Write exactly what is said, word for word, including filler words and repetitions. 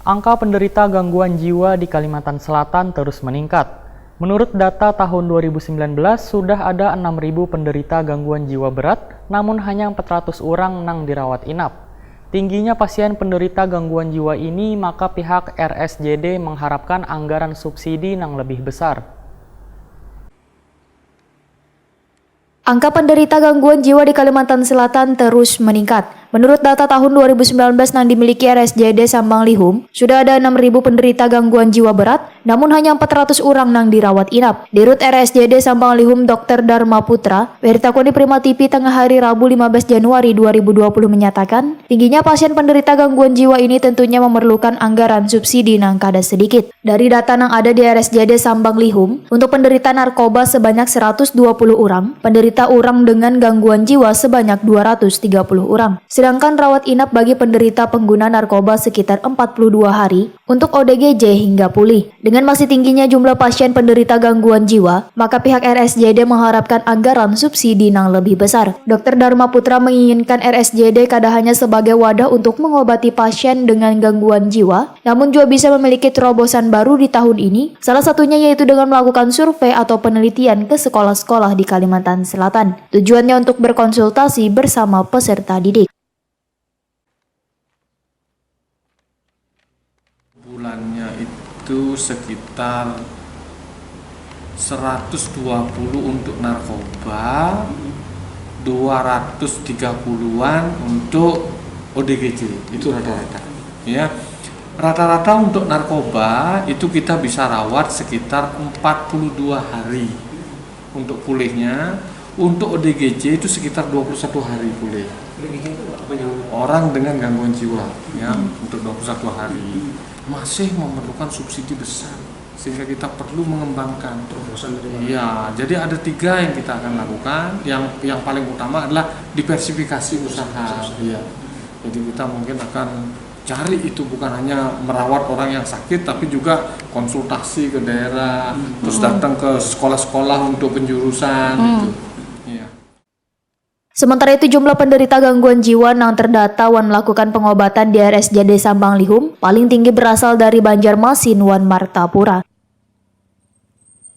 Angka penderita gangguan jiwa di Kalimantan Selatan terus meningkat. Menurut data tahun dua ribu sembilan belas, sudah ada enam ribu penderita gangguan jiwa berat, namun hanya empat ratus orang nang dirawat inap. Tingginya pasien penderita gangguan jiwa ini, maka pihak R S J D mengharapkan anggaran subsidi nang lebih besar. Angka penderita gangguan jiwa di Kalimantan Selatan terus meningkat. Menurut data tahun dua ribu sembilan belas nang dimiliki R S J D Sambang Lihum, sudah ada enam ribu penderita gangguan jiwa berat, namun hanya empat ratus orang nang dirawat inap. Dirut R S J D Sambang Lihum, Dokter Dharma Putra, Werita Koni Prima T V tengah hari Rabu lima belas Januari dua ribu dua puluh menyatakan, tingginya pasien penderita gangguan jiwa ini tentunya memerlukan anggaran subsidi nang kada sedikit. Dari data nang ada di R S J D Sambang Lihum, untuk penderita narkoba sebanyak seratus dua puluh orang, penderita orang dengan gangguan jiwa sebanyak dua ratus tiga puluh orang, sedangkan rawat inap bagi penderita pengguna narkoba sekitar empat puluh dua hari, untuk O D G J hingga pulih. Dengan masih tingginya jumlah pasien penderita gangguan jiwa, maka pihak R S J D mengharapkan anggaran subsidi nang lebih besar. Dokter Dharma Putra menginginkan R S J D kada hanya sebagai wadah untuk mengobati pasien dengan gangguan jiwa, namun juga bisa memiliki terobosan baru di tahun ini, salah satunya yaitu dengan melakukan survei atau penelitian ke sekolah-sekolah di Kalimantan Selatan. Tujuannya untuk berkonsultasi bersama peserta didik. Bulannya itu sekitar seratus dua puluh untuk narkoba, dua ratus tiga puluhan untuk O D G J, itu rata-rata. Ya. Rata-rata untuk narkoba itu kita bisa rawat sekitar empat puluh dua hari untuk pulihnya. Untuk O D G J itu sekitar dua puluh satu hari pulih. O D G J itu apa yang Orang dengan gangguan jiwa, ya, untuk dua puluh satu hari masih memerlukan subsidi besar, sehingga kita perlu mengembangkan. Terobosan dari mana? Ya, jadi ada tiga yang kita akan lakukan. Yang yang paling utama adalah diversifikasi usaha. Iya. Jadi kita mungkin akan cari itu, bukan hanya merawat orang yang sakit, tapi juga konsultasi ke daerah, terus datang ke sekolah-sekolah untuk penjurusan gitu. Iya. Sementara itu, jumlah penderita gangguan jiwa nang terdata wan melakukan pengobatan di R S J D Sambang Lihum paling tinggi berasal dari Banjarmasin wan Martapura.